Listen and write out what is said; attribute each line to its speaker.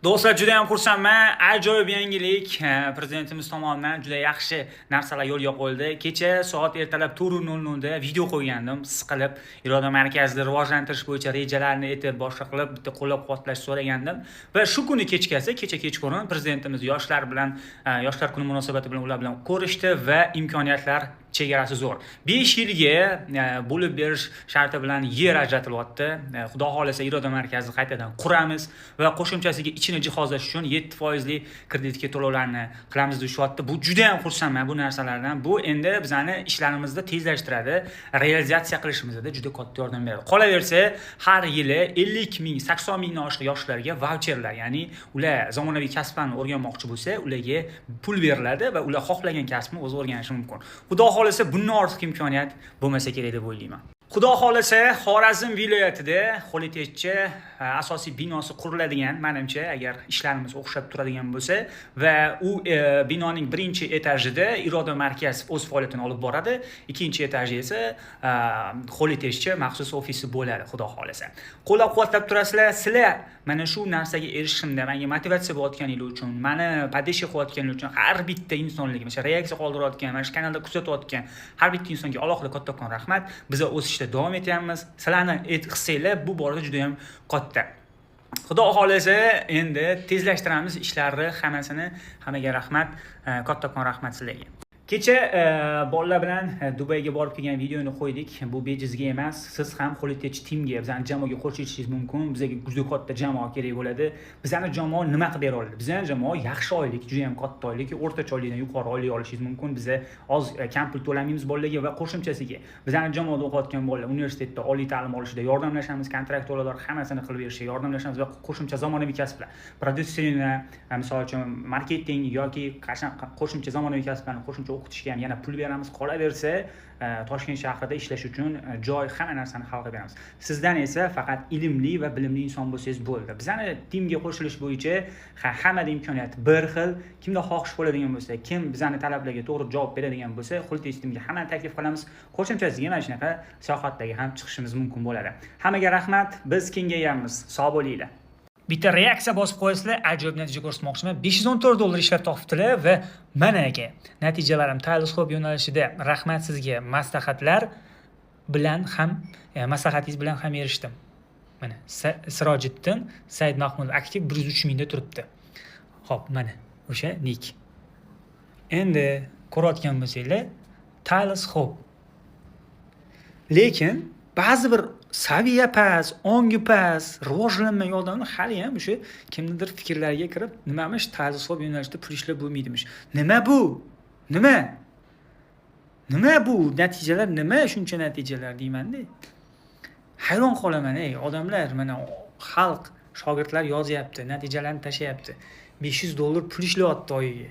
Speaker 1: Do'stlar, juda ham xursandman. Ajoyib yangilik. Prezidentimiz tomonidan juda yaxshi narsalar yo'lga qo'yildi. Kecha soat ertalab 4:00 da video qo'ygandim, siqilib, Iroda markazini rivojlantirish bo'yicha rejalarni aytib, boshqa qilib, bitta qo'llab-quvvatlash so'ragandim. Va shu kuni kechkasi, kecha kechqurun prezidentimiz yoshlar bilan, yoshlar kuni munosabati bilan ular bilan ko'rishdi va imkoniyatlar chegarasi zo'r. 5 yilga bo'lib berish sharti bilan yer ajratilyapti. Xudo xohlasa, Iroda markazi qaytadan quramiz va qo'shimchasiga ichini jihozlash uchun 7 foizli kreditga to'lovlarni qilamiz deyishyapti. Bu juda ham xursandman bu narsalardan. Bu endi bizani ishlarimizni tezlashtiradi, realizatsiya qilishimizda juda katta yordam beradi. Qolaversa, har yili 50 ming, 80 mingdan oshiq yoshlarga vaucherlar, ya'ni ular zamonaviy kasblarni o'rganmoqchi bo'lsa, ularga pul beriladi va ular xohlagan kasbni o'zi o'rganishi mumkin. Xudo xohlasa, bundan ortiq imkoniyat bo'lmasa kerak deb o'ylayman. Xudo xohlasa, Xorazm viloyatida Xolitechcha asosiy binosi quriladigan, menimcha, agar ishlarimiz o'xshab turadigan bo'lsa va u binoning birinchi etajida Iroda markaz o'z faoliyatini olib boradi, ikkinchi etaji esa Xolitechcha maxsus ofisi bo'ladi, Xudo xohlasa. Qo'llab-quvvatlab turasizlar. Sizlar mana shu narsaga erishishimda menga motivatsiya bo'layotganingiz uchun, mani поддержка qilayotganingiz uchun har bitta insonlarga, mana shu reaksiya qoldirayotgan, mana shu kanalda kuzatayotgan har bitta insonga alohida kattakon rahmat. Biz o'sishda davom etyapmiz. Sizlarni hissanglar bu borada juda ham katta. Xudo xohlasa, endi tezlashtiramiz ishlarni hammasini. Hammaga rahmat, kattakon rahmat sizlarga. Kecha bolalar bilan Dubayga borib kelgan videoni qo'ydik. Bu bejizga emas. Siz ham Xolitech Teamga, bizani jamoaga qo'shilishingiz mumkin. Bizga juda katta jamoa kerak bo'ladi. Bizani jamoa nima qilib bera oladi? Bizani jamoa yaxshi oylik, juda ham katta oylik, o'rtacha oylikdan yuqori oylik olishingiz mumkin. Biza oz kam pul to'lamaymiz bolalarga va qo'shimchasiga bizani jamoada o'qiyotgan bolalar universitetda oliy ta'lim olishida yordamlashamiz, kontrakt to'lovlar hammasini qilib berishga yordamlashamiz va qo'shimcha zamonaviy kasblar, продюсерni, misol uchun, marketing yoki qo'shimcha zamonaviy kasblarni qo'shimcha o'qitishga ham yana pul beramiz. Qolaversa, Toshkent shahrida ishlash uchun joy, hamma narsani hal qilib beramiz. Sizdan esa faqat ilmli va bilimli inson bo'lsangiz bo'ldi. Bizani teamga qo'shilish bo'yicha hammada imkoniyat bir xil. Kimda xohish bo'ladigan bo'lsa, kim bizani talablarga to'g'ri javob beradigan bo'lsa, Xolitech Teamga hammani taklif qilamiz. Qo'shimchasiga mana shunaqa sayohatlarga ham chiqishimiz mumkin bo'ladi. Hammaga rahmat, biz kengayamiz. Sog' bo'linglar. Bitta reaksiya bosib qo'yasizlar, ajoyib natija ko'rsatmoqchiman. 514 dollar ishlab topibdilar va mana, aka, natijalarim Tiles Hub yo'nalishida. Rahmat sizga, maslahatlar bilan ham, maslahatingiz bilan ham erishdim. Mana Sirojiddin Said Mahmud aktiv 103 mingda turibdi. Xo'p, mana o'sha nik. Endi ko'rayotgan bo'lsanglar, Tiles Hub. Lekin ba'zi bir saviya past, ongi past, rivojlanmagan odamlar hali ham o'sha kimnidir fikrlariga kirib, nimamish, Tiles Hub yo'nalishida pul ishlab bo'lmaydimish. Nima bu? Nima? Nima bu? Natijalar nima, shuncha natijalar deymanda. Hayron qolaman, ey odamlar, mana xalq, shogirdlar yozyapti, natijalarni tashlayapti. 500 dollar pul ishlayapti oyiga.